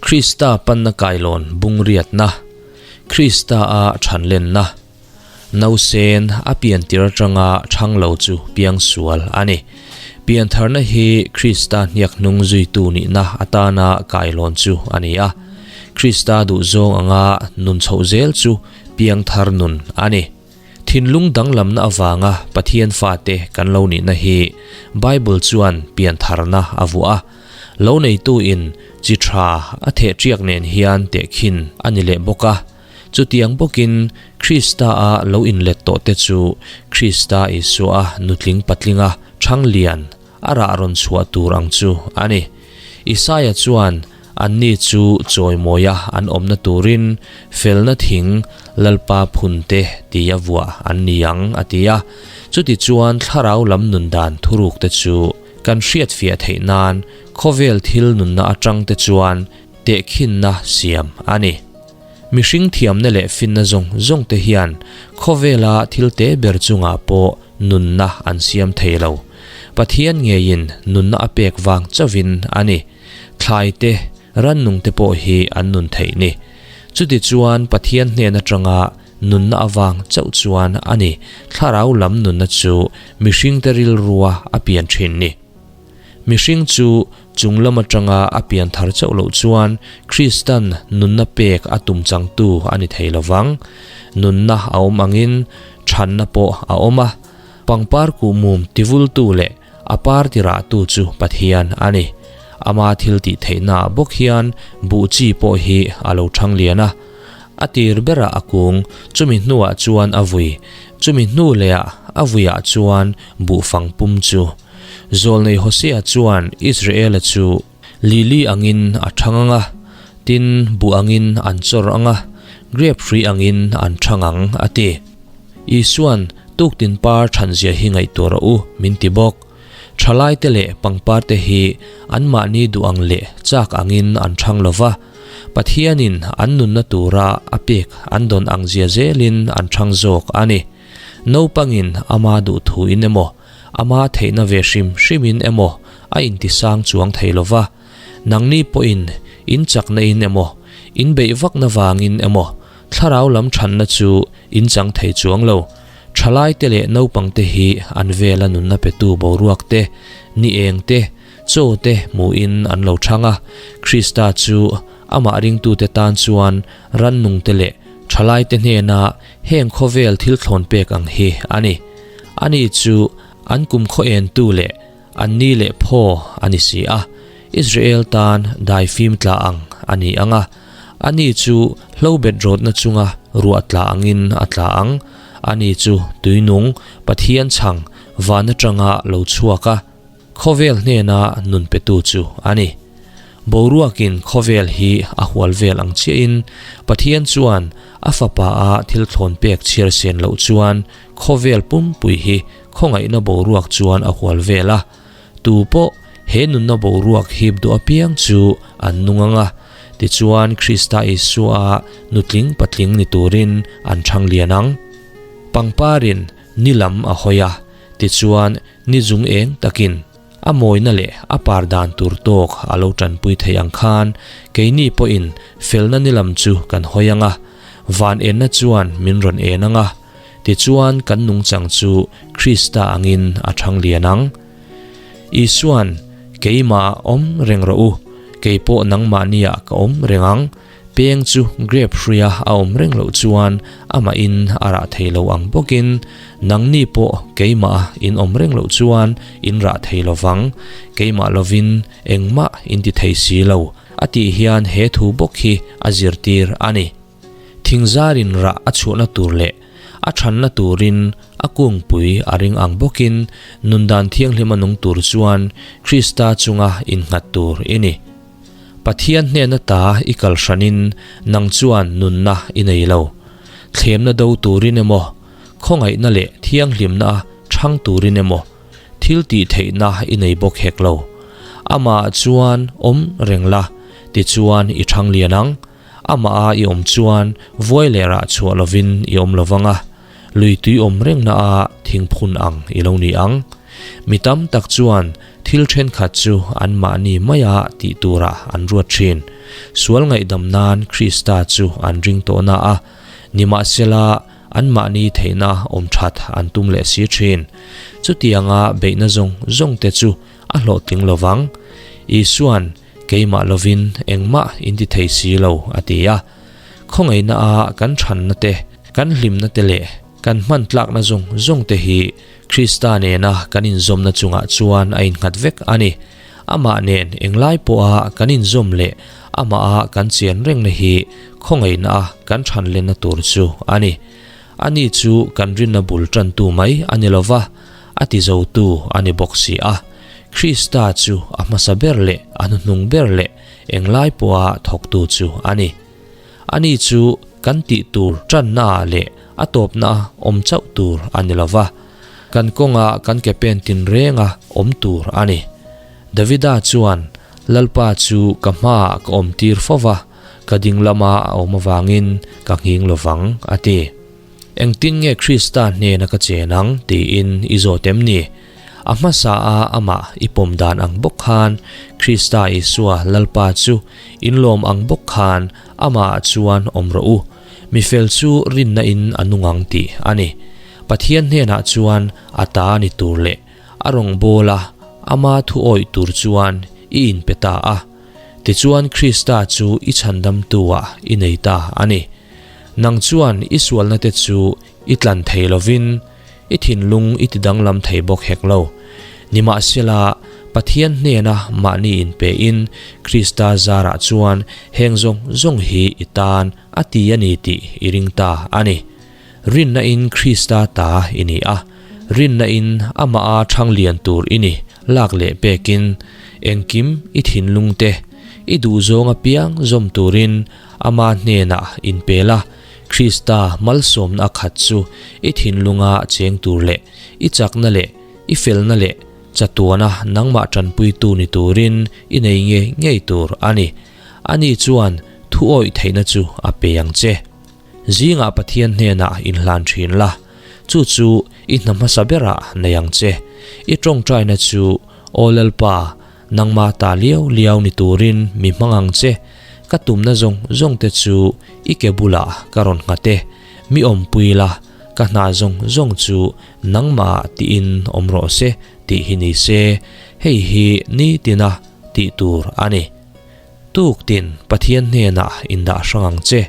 Krista panna kailawn bungriatna, Krista a thanlenna, Nausen a piantir atanga thang lo chu piangsual a ni. Piantharna hi Krista hniak hnung zuitu nihna atana kailawn chu a ni a. Krista duhzawng anga nun chhoh zel chu piangthar nun a ni. Thinlung danglamna avanga Pathian fate kan lo nihna hi Bible chuan piantharna a vuah a. Lo neituin chi tha a theh ṭiak nen hian tehkhin a ni leh bawk a. Chutiang bawkin Krista-a lo inlet tawhte chu Krista Isua nutling patlinga ṭhang lian a rah rawn chhuah tur ang chu a ni. Isaia chuan anni chu chawimawia an awmna turin felna thing Lalpa phunte tia vuah an ni ang a ti a. Chutichuan thlarau lam nun dan thurukte chu kan hriatfiah theih nan khawvel thil nunna atangte chuan tehkhinna siam a ni. Mihring thiamna leh finna zawng zawng te hian khawvela thil te ber chungah pawh nunna an siam thei lo. Pathian ngeiin nunna a pek vang chauhin a ni. Thlai te, rannung te pawh hi an nun theih ni. Chutichuan Pathian hnen atanga nunna avang chauh chuan a ni thlarau lam nunna chu mihringte rilrua a pian thin ni. Mihring chu chung lam atanga a pian thar chauh loh chuan Kristan nunna pek a tum changtu a ni thei lovang. Nunna a awm angin thanna pawh a awm a. Pangpar kuhmum tivultu leh a par tirahtu chu Pathian a ni. Ama thil tih theihnaah bawk hian buh chi pawh hi a lo thang lian a. A tir berah a kung, chumi hnuah chuan a vui, chumi hnu lehah a vuiah chuan buhfang pum chu. Zawlnei Hosea chuan Israela chu lili angin a thang ang a, tin, buh angin an chawr ang a, grep hrui angin an thang ang, a ti. Isua'n tuktin par thanzia hi ngaihtuah rawh u, min ti bawk. Thalaite leh pangparte hi anmahni duh ang leh chak angin an thang lo va, Pathianin an nunna tura a pek an dawn ang zia zelin an thang zawk a ni. Naupangin ama duhthu in emaw, Ama theihna ve hrim hrimin emaw a intisang chuang thei lo va, nangni pawhin in chakna in emaw, in beih vakna vangin emaw thlarau lam thanna chu in chang thei chuang lo. Thalaite leh naupangte hi an vela nunna petu boruak te, ni eng te, chaw te hmuhin an lo thang a, Krista chu amah ringtute tan chuan rannungte leh thalaite hnena heng khawvel thil thlawn pek ang hi a ni. Ani chu an kum khaw entu leh an ni leh phaw a ni si a, Israel tan dai fim tla ang a ni ang a, ani chu hlobet rawtna chunga ruah tla angin a tla ang, ani chu tuinung Pathian chhang van atanga lo chhuak a. Khawvel hnena nun petu chu a ni. Boruakin khawvel hi a hual vel ang chiahin Pathian chuan a fapa a thil thlawn pek chhiar sen loh chuan khawvel pumpui hi khawngaihna boruak chuan a hual vel a. Tu pawh he nunna boruak hip duh apiang chu an nung ang a, tichuan Krista Isua nutling patling ni turin an thang lian ang. Pangparin ni lam a hawi a, tichuan Ni zung eng takin a mawina leh a par dan tur tawk a lo tanpui thei ang khan keini pawhin felna ni lam chu kan hawi ang a, van enna chuan min rawn en ang a, tichuan kan nungchang chu Krista angin a thang lian ang. Isua'n, Keimah awm reng rawh u, kei pawh nangmahniah ka awm reng ang, Peng chu grape hruia a awm reng loh chuan amahin a rah thei lo ang bawkin nangni pawh keimah in awm reng loh chuan in rah thei lo vang, keimah lovin engmah in ti thei si lo, a tih hian he thu bawk hi a zirtir a ni. Thingzarin rah a chhuahna tur leh a thanna turin a kungpui a ring ang bawkin nundan thianghlima nung tur chuan Krista chunga innghat tur i ni. Pathian hnena ta i kal hranin nang chuan nunna i nei lo. Thlemna do turin emaw, khawngaihna leh thianghlimna chhang turin emaw thil tih theihna i nei bawk hek lo. Amah chuan awm reng la, tichuan i chhang lian ang. Amah a i awm chuan vuai leh rah chhuah lovin i awm lo vang a, lui tui awm rengna a thingphun ang i lo ni ang. Mi tam tak chuan thil thenkhat chu anmahni maia tih turah an ruat thin. Sual ngaihdam nan Krista chu an ring tawh na a, nimahsela anmahni theihna awm that an tum leh si thin. Chutianga beihna zawng zawng te chu a hlawhtling lovang. Isua'n keimah lovin engmah in ti thei si lo a ti a. Khawngaihna a kan thanna te, kan hlimna te leh kan hman tlakna zawng zawng te hi Krista nena kan inzawmna chungah chuan a innghat vek a ni. Amah nen englai pawha kan inzawm leh amaha kan chian rengna hi khawngaihna a kan thanlenna tur chu a ni. Ani chu kan rinna bul tantu mai a ni lova, a tizotu a ni bawk si a. Krista chu a hmasa ber leh a hnuhnung ber leh englai pawha thawktu chu a ni. Ani chu kan tih tur tannaah leh a tawpna awm chauh tur a ni lo va, kan kawnga kan ke pen tinrenga awm tur a ni. Davida chuan, Lalpa chu ka hmaah ka awm tir fo va, ka ding lama a awm avangin ka nghing lo vang, a ti. Engtin nge Krista hnena ka chen ang tiin i zawt em ni? A hmasa a amah i pawm dan ang bawk khan Krista Isua Lalpa chu inlawm ang bawk khan amahah chuan awm rawh u. Mi fel chu rinna in a nung ang tih a ni. Pathian hnenah chuan a ta ni tur leh a rawngbawla ama thu awih tur chuan i inpe ta a. Tichuan Krista chu i chhandamtu ah i nei ta a ni. Nang chuan i sualna te chu i tlan thei lovin i thinlung i tidanglam thei bawk hek lo. Nimahsela, Pathian hnena mahni inpein Krista zarah chuan heng zawng zawng hi i tan a ti a ni tih i ring ta a ni. Rinna in Krista ta i ni a, rinna in amaha thang lian tur i ni lak leh pekin engkim i thinlung te i duhzawng apiang zawm turin ama hnenah inpel a, Krista malsawmna a khat chu i thinlunga cheng tur leh i chakna leh i felna leh chatuana nangmah tanpuitu ni turin i nei ngei ngei tur a ni. Ani chuan thu awih theihna chu a pe ang che. Zingah Pathian hnenah inhlan thin la, chu chu i hna hmasa berah nei ang che. I tawngtaina chu, Aw Lalpa, Nangmah ta liau liau ni turin mi hmang ang che, ka tumna zawng zawng te chu i ke bulah ka rawn nghat e, mi awmpui la, ka hna zawng zawng chu nangmah tiin awm rawh se tih hi ni se, hei hi nitina tih tur a ni. Tuk tin Pathian hnenah indah hrang ang che,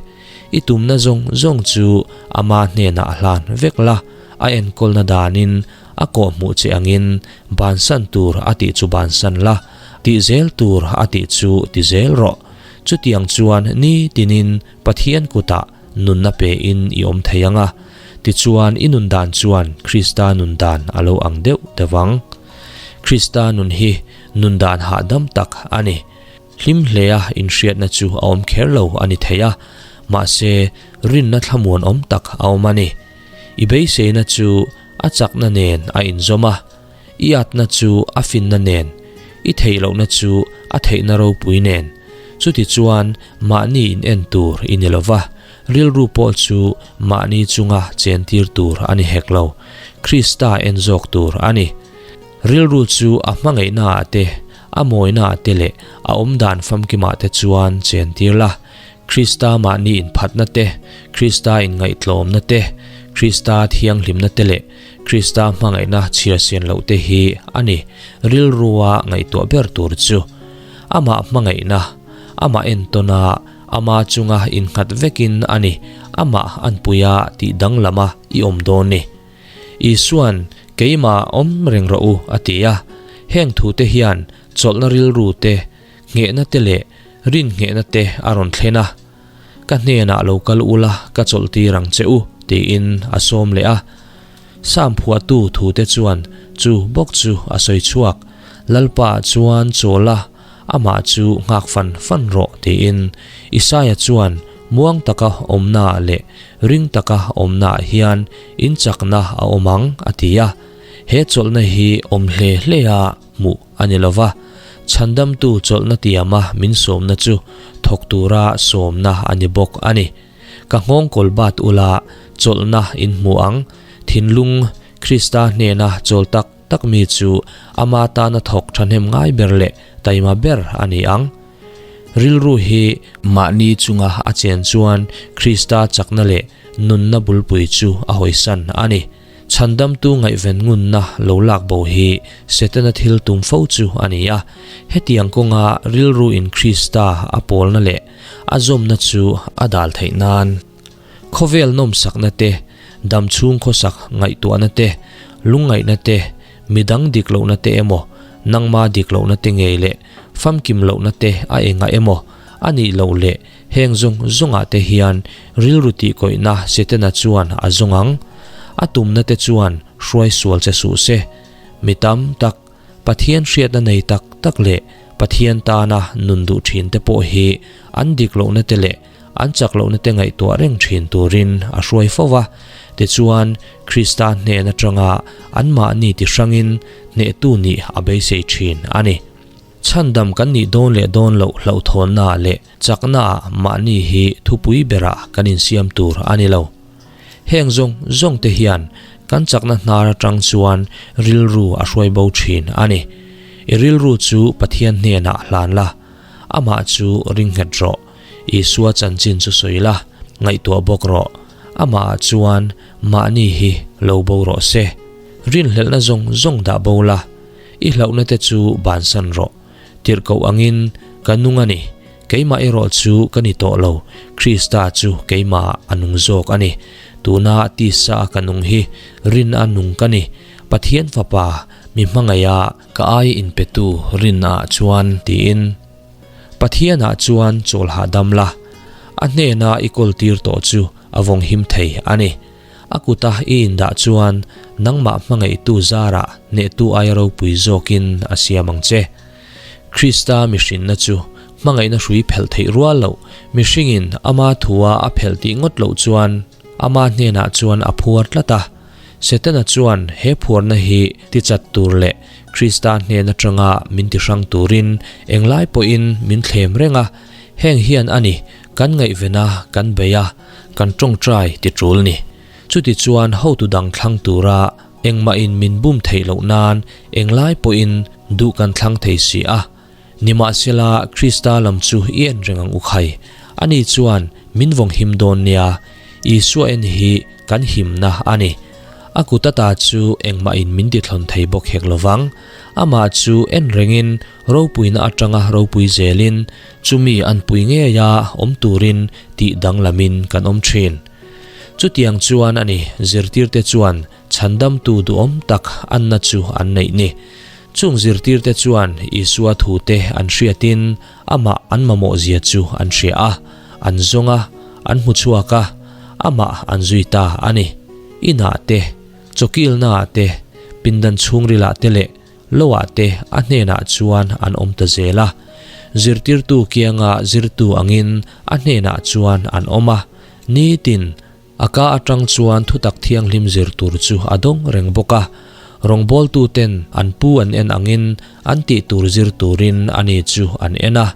i tumna zawng zawng chu ama hnenah hlan vek la, a enkawlna danin a kawhhmuh che angin bansan tur a tih chu bansan la, tih zel tur a tih chu ti zel rawh. Chutiang chuan ni tinin Pathian kutah nunna pein i awm thei ang a, tichuan i nun dan chuan Krista nun dan a lo ang deuh deuh ang. Krista nun hi nun dan hahdam tak a ni. Hlim hlea inhriatna chu a awm kher lo a ni thei a, mahse rinna thlamuanawm tak a awm a ni. I beiseina chu a chakna nen a inzawm a, i atna chu a finna nen, i theih lohna chu a theihna ropui nen. Chutichuan mahni in en tur i ni lova, rilru pawh chu mahni chunga chentir tur a ni hek lo, Krista en zawk tur a ni. Rilru chu a hmangaihnaah te, a mawinaah te leh a awmdan famkimah te chuan chentir la. Krista mahni inphatna te, Krista inngaihtlawmna te, Krista thianghlimna te leh Krista hmangaihna chhiarsian loh te hi a ni rilrua ngaihtuah ber tur chu. Amah hmangaihna, amah entawna, ama chunga innghat vekin a ni amah anpuia tih danglama i awm dawn ni. Isua'n, Keimah awm reng rawh u, a ti a. Heng thute hian chawlhna rilru te, nghehna te leh rin nghehna te a rawn thlen a. Ka hnenah lo kal ula ka chawlh tir ang che u, tiin a sawm leh a. Sam phuahtu thute chuan chu bawk chu a sawi chhuak, Lalpa chuan chawl a, amah chu nghak fan fan rawh, tiin Isaia chuan muang taka awmnaah leh ring taka awmnaah hian inchakna a awm ang, a ti a. He chawlhna hi awm hle hlea hmuh a ni lo va, chhandamtu chawlhna tiama min sawmna chu thawk tura sawmna a ni bawk a ni. Ka nghawngkawl bat ula chawlhna in hmu ang, thinlung Krista hnena chawl tak tak mi chu ama tana thawk thahnem ngai ber leh taima ber a ni ang. Rilru hi mahni chunga a chen chuan Krista chakna leh nunna bulpui chu a hawisan a ni. Chhandamtu ngaihven ngunna lo lak bo hi Setana thil tum fo chu a ni a. Hetiang kawnga rilru in Krista a pawlna leh a zawmna chu a dal theih nan khawvel nawmsakna te, damchhung khawsak ngaihtuahna te, lungngaihna te, midang dik lohna te emaw, nangma dik lohna te ngei leh famkim lohna te a engah emaw a nih loh leh Heng zawng zawngah te hian rilru tihkawihna Setana chuan a zawng ang. A tumna te chuan hruai sual che suh se. Mi tam tak, Pathian hriatna nei tak tak leh Pathian tana nun duh thin te pawh hi an dik lohna te leh an chak lohna te ngaihtuah reng thin turin a hruai fo va. Tichuan, Krista hnen atanga anmahni ti hrangin hnehtu nih a beisei thin a ni. Chhandam kan nih dawn leh dawn loh hlauhthawnnaah leh chaknaah mahni hi thupui berah kan insiam tur a ni lo. Heng zawng zawng te hian kan chakna hnar atang chuan rilru a hruai bo thin a ni. I rilru chu Pathian hnenah hlan la, amah chu ring nghet rawh. Isua chanchin chu sawi la, ngaihtuah bawk rawh. Amahah chuan mahni hi lo bo rawh se. Rinhlelhna zawng zawng dah bo la. I hlauhna te chu bansan rawh. Tirhkoh angin ka nung a ni. Keimah erawh chu ka ni tawh lo, Krista chu keimah a nung zawk a ni. Tuna tisa a ka nung hi rin a nung ka ni. Pathian Fapa, mi hmangaiha ka ai inpetu rinah chuan tiin. Pathianah chuan chawl hahdam la, a hnena i kawltir tawh chu a vawng him thei a ni. A kuta i indah chuan nangmah hmangaihtu zarah hnehtu aia ropui zawkin a siam ang che. Krista mihrinna chu hmangaihna hrui phelh theih rual loh, mihringin ama thua a phelh tih ngawt loh chuan ama hnenah chuan a phuar tlat a. Setana chuan he phuarna hi tichat tur leh Krista hnen atanga min tihrang turin englai pawhin min thlem reng a, heng hian a ni kan ngaihvena kan bei a, Kan tawngtai ti tul ni. Chuti chuan hotu dang thlang tura engmahin min bum theih loh nan englai pawhin duh kan thlang thei si a. Nimahsela Krista lam chu i en reng ang u khai. Ani chuan min vawng him dawn nia. Isua en hi kan himna a ni. A kut ata chu engmahin min tithlawn thei bawk hek lovang. Amah chu en rengin ropuina atanga ropui zelin Chumi an pui ngeia awm turin tih danglamin kan awm thin. Chutiang chuan a ni, zirtirte chuan chhandamtu duhawm tak anna chu an neih ni. Chung zirtirte chuan Isua thute an hriatin amah an mamawhzia chu an hria a, an zawng a, an hmu chhuak a, amah an zui ta a ni. Inah te, chawkilnaah te, pindan chhungrilah te leh Loah te a hnenah chuan an awm ta zel a. Zirtirtu kianga zirtu angin a hnenah chuan an awm a. Nitin, a ka atang chuan thutak thianghlim zir tur chu a dawng reng bawk a. Rawngbawltuten an pu an en angin an tih tur zir turin ani chu an en a.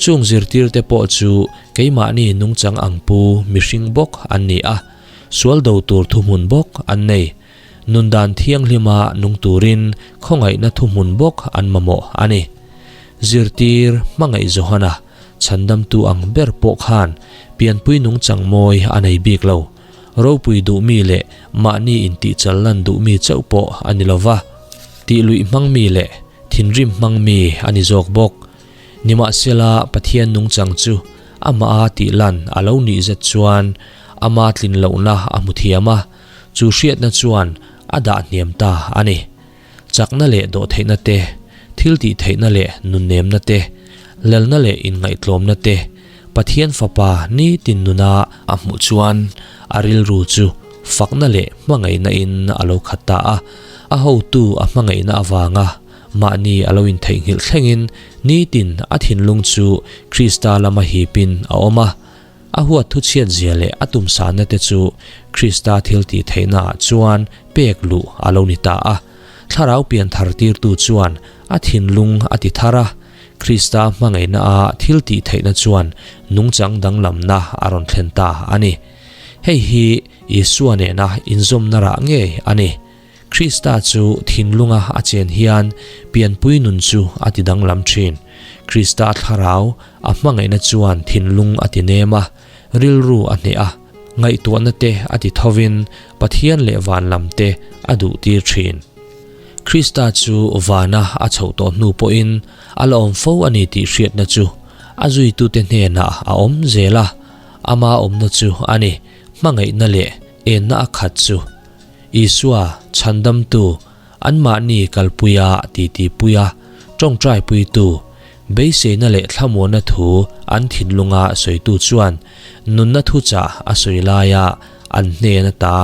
Chung zirtirte pawh chu keimahni nungchang ang pu mihring bawk an ni a. Sual do tur thuhmun bawk an nei. Nundan thianghlima nung turin khawngaihna thuhmun bawk an mamawh a ni. Zirtir hmangaih Johana chhandamtu ang ber pawh khan pianpui nungchang mawi a nei bik lo. Ropui duhmi leh mahni intihchal lan duhmi chauh pawh a ni lo va, tihluih hmangmi leh thinrim hmangmi a ni zawk bawk. Nimahsela Pathian nungchang chu amaha tihlan a lo nih zet chuan ama tlin lohna a hmu thiam a, Chu hriatna chuan a dah hniam ta a ni. Chakna leh dawhtheihna te, thil tihtheihna leh nunnemna te, lalna leh inngaihtlawmna te, Pathian Fapa nitin nuna a hmuh chuan a rilru chu fakna leh hmangaihna in a lo khat ta a. A hotu a hmangaihna avanga mahni a lo intheihnghilh thlengin nitin a thinlung chu Krista lama hipin a awm a. A huat thuchhiat zia leh a tumsahna te chu Krista thil tih theihnaah chuan pek luh a lo ni ta a. Thlarau pian thar tirtu chuan a thinlung a ti thar a, Krista hmangaihna a thil tih theihna chuan nungchang danglamna a rawn thlen ta a ni. Hei hi Isua nena inzawmna rah ngei a ni. Krista chu thinlunga a chen hian pianpui nun chu a ti danglam thin. Krista thlarau a hmangaihna chuan thinlung a ti nem a, rilru a hneh a, ngaihtuahna te a ti thovin Pathian leh van lam te a duhtir thin. Krista chu vana a chhoh tawh hnu pawhin a la awm fo a ni tih hriatna chu a zuitute hnenah a awm zel a, ama awmna chu a ni, hmangaihna leh enna a khat chu. Isua, Chhandamtu, anmahni kalpuia titipuia tawngtaipuitu, beiseina leh thlamuanna thu an thinlunga sawitu chuan nunna thuchah a sawi laia an hnen ata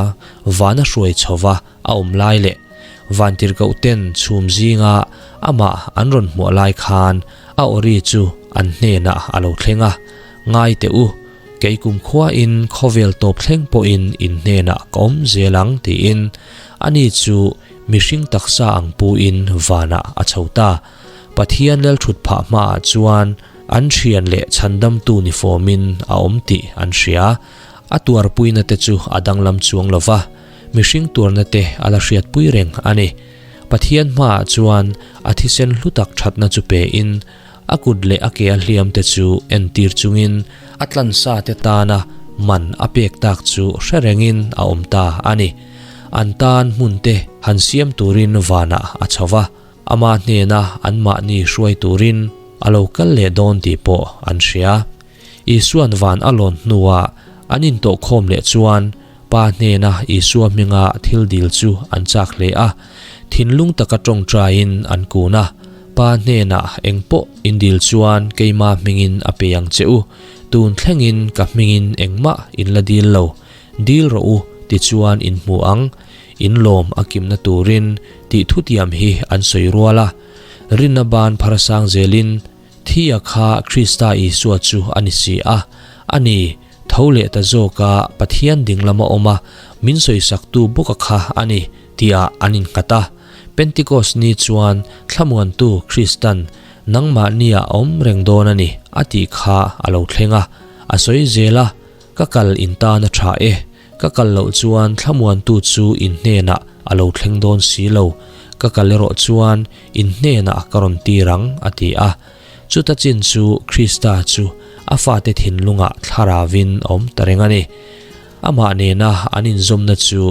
vana hruai chhova a awm lai leh vantirhkohten chhum zinga amah an rawn hmuah lai khan a awri chu an hnenah a lo thleng a, Ngai teh u, kei kumkhuain khawvel tawp thleng pawhin in hnenah ka awm zel ang tiin ani chu mihring taksa ang puin vanah a chho ta. Pathian lalthut phah hmaah chuan an thian leh chhandamtu ni fawmin a awm tih an hria. A tuarpuina te chu a danglam chuang lo va, mihring tuarna te a la hriatpui reng a ni. Pathian hmaah chuan a thisen hlu tak thatna chu pein a kut leh a ke a hliam te chu entir chungin a tlansa te tana man a pek tak chu hre rengin a awm ta a ni. An tan hmun te han siam turin vanah a chho va, ama hnena anmahni hruai turin a lo kal leh dawn tih pawh an hria. Isua'n van a lawn hnuah an intawhkhawm leh chuan Pa hnena Isua hminga thil dil chu an chak hle a, thinlung taka tawngtaiin an kun a, Pa hnenah engpawh in dil chuan keima hmingin a pe ang che u, tun thlengin ka hmingin engmah in la dil lo, dil rawh u tichuan in hmu ang, in lawm a kimna turin tih thutiam hi an sawi rual a, rinna ban pharsang zelin Thia kha Krista Isua chu a ni si a, a ni, tho leh ta zawka Pathian ding lama awm a, min sawisaktu bawka kha a ni, tihah an innghat a. Pentikos ni chuan Thlamuantu Kristan nangmahnia a awm reng dawn a ni, a tih kha a lo thleng a. A sawi zel a, Ka kal in tan a tha e, ka kal loh chuan Thlamuantu chu in hnenah a lo thleng dawn si lo, ka kal erawh chuan in hnenah ka rawn tir ang, a ti a. Chuta chin chu Krista chu a fate thinlungah thlaravin a awm ta reng a ni. Amah nena an inzawmna chu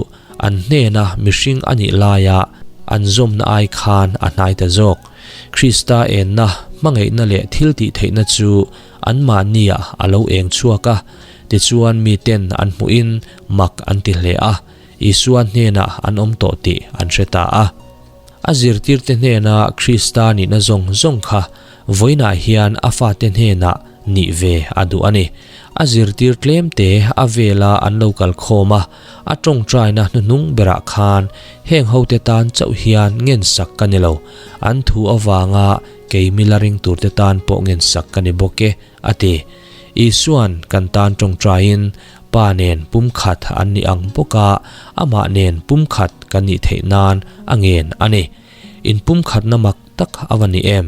an hnena mihring a nih laia an zawmna ai khan a hnai ta zawk. Krista enna, hmangaihna leh thiltihtheihna chu anmahniah a lo eng chhuak a, tichuan miten an hmuhin mak an ti hle a, Isua hnenah an awm tawh tih an hre ta a. A zirtirte hnena Krista nihna zawng zawng kha vawiinah hian a fate hnenah nih ve a duh a ni. A zirtir tlemte a vela an lo kal khawm a, a tawngtaina hnuhnung berah khan heng hote tan chauh hian ngensak ka ni lo, an thu avanga kei mila ring turte tan pawh ngensak ka ni bawk e, a ti. Isua'n kan tan tawngtaiin Pa nen pumkhat an nih ang bawka amah nen pumkhat kan nih theih nan a ngen a ni. Inpumkhatna mak tak a va ni em?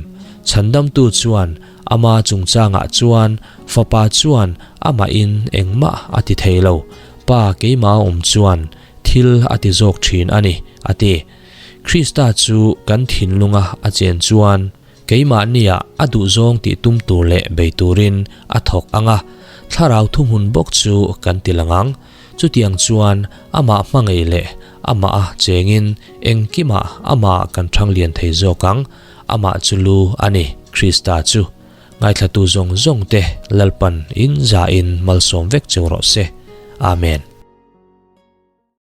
Chhandamtu chuan ama chungchangah chuan Fapa chuan amahin engmah a ti thei lo, Pa keimah a awm chuan thil a ti zawk thin a ni, a ti. Krista chu kan thinlunga a chen chuan, Keimahnia a duhzawng tih tum tur leh bei turin a thawk ang a, thlarau thuhmun bawk chu kan ti lang ang. Chutiang chuan amah hmangaih leh amah a chengin engkimah amah kan thang lian thei zawk ang, amah chu lu a ni, Krista chu. Ngaithlatu zawng zawng te Lalpan in zahin malsawm vek cheu rawh se. Amen.